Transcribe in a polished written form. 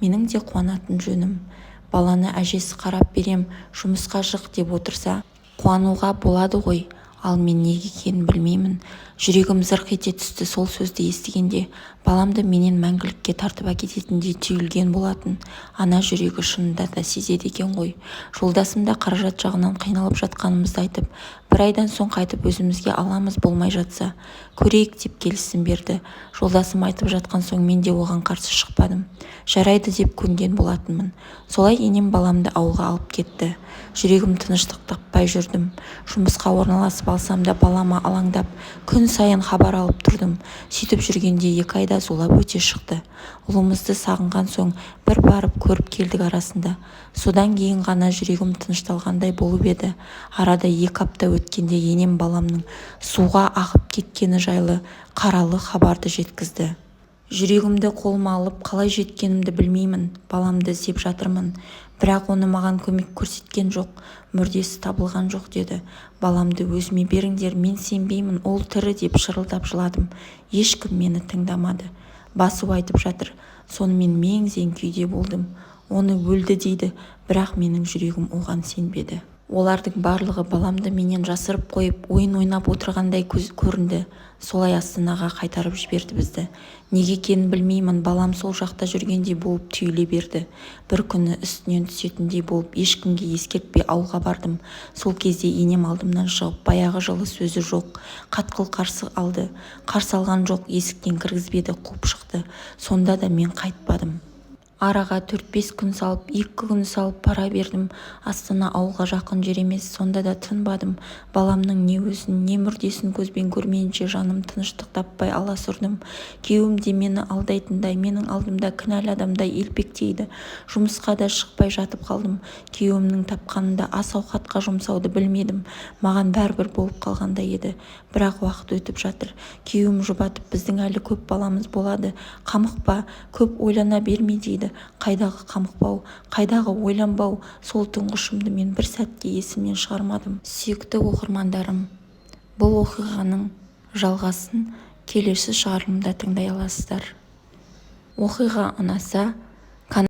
Менің де қуанатын жөнім. Баланы әжесі қарап берем, жұмысқа шық деп отырса, қуануға болады ғой. Ал мен неге екенін білмеймін, жүрегім зырқ ете түсті сол сөзді естігенде. Баламды менен мәңгілікке тартып әкететіндей түйілген болатын. Ана жүрегі шынында да сезеді екен ғой. Жолдасым да қаражат жағынан қиналып жатқанымызды айтып, бір айдан соң қайтып өзімізге аламыз болмай жатса, көрейік деп келісім берді. Жолдасым айтып жатқан соң мен де оған қарсы шықпадым. Жарайды деп көнген болатынмын. Солай енем баламды ауылға алып кетті. Жүрегім тыныштық таппай жүрдім. Жұмысқа орналасып алсам да балама алаңдап, күн сайын хабар алып тұрдым. Сөйтіп жүргенде 2 ай да зулап өте шықты. Ұлымызды сағынған соң бір барып көріп келдік арасында. Содан кейін ғана жүрегім тынышталғандай болып еді, арада 2 апта өткенде енем баламның суға ағып кеткені жайлы қаралы хабарды жеткізді. Жүрегімді қолыма алып, қалай жеткенімді білмеймін, баламды іздеп жатырмын. Бірақ оны маған көмек көрсеткен жоқ, мүрдесі табылған жоқ деді. Баламды өзіме беріңдер, мен сенбеймін, ол тірі деп шырылдап жыладым. Ешкім мені тыңдамады. Басу айтып жатыр. Сонымен мең-зең күйде болдым. Оны өлді дейді, бірақ менің жүрегім оған сенбеді. Олардың барлығы баламды менен жасырып қойып, ойын ойнап отырғандай көрінді. Солай Астанаға қайтарып жіберді бізді. Неге екенін білмеймін, балам сол жақта жүргендей болып түйіле берді. Бір күні үстінен түсетіндей болып ешкімге ескертпей ауылға бардым. Сол кезде енем алдымнан шығып, баяғы жылы сөзі жоқ, қатқыл қарсы алды. Қарсы алған жоқ, есіктен кіргізбеді, қуып шықты. Сонда да мен қайтпадым. Араға 4-5 күн салып, 2 күн салып бара бердім. Астана ауылға жақын жер емес. Сонда да тынбадым. Баламның не өзін, не мүрдесін көзбен көрмейінше жаным тыныштық таппай аласұрдым. Күйеуім де мені алдайтындай, менің алдымда кінәлі адамдай елпелектейді. Жұмысқа да шықпай жатып қалдым. Күйеуімнің тапқанын да ас-ауқатқа жұмсауды білмедім. Маған бәрібір болып қалғандай еді. Бірақ уақыт өтіп жатыр. Күйеуім жұбатып, біздің әлі көп баламыз болады, қамықпа, көп ойлана берме дейді. Қайдағы қамықпау, қайдағы ойланбау, сол тұңғышымды мен бір сәтке есімнен шығармадым. Сүйікті оқырмандарым, бұл оқиғаның жалғасын келесі шығарылымда тыңдай аласыздар. Оқиға ұнаса,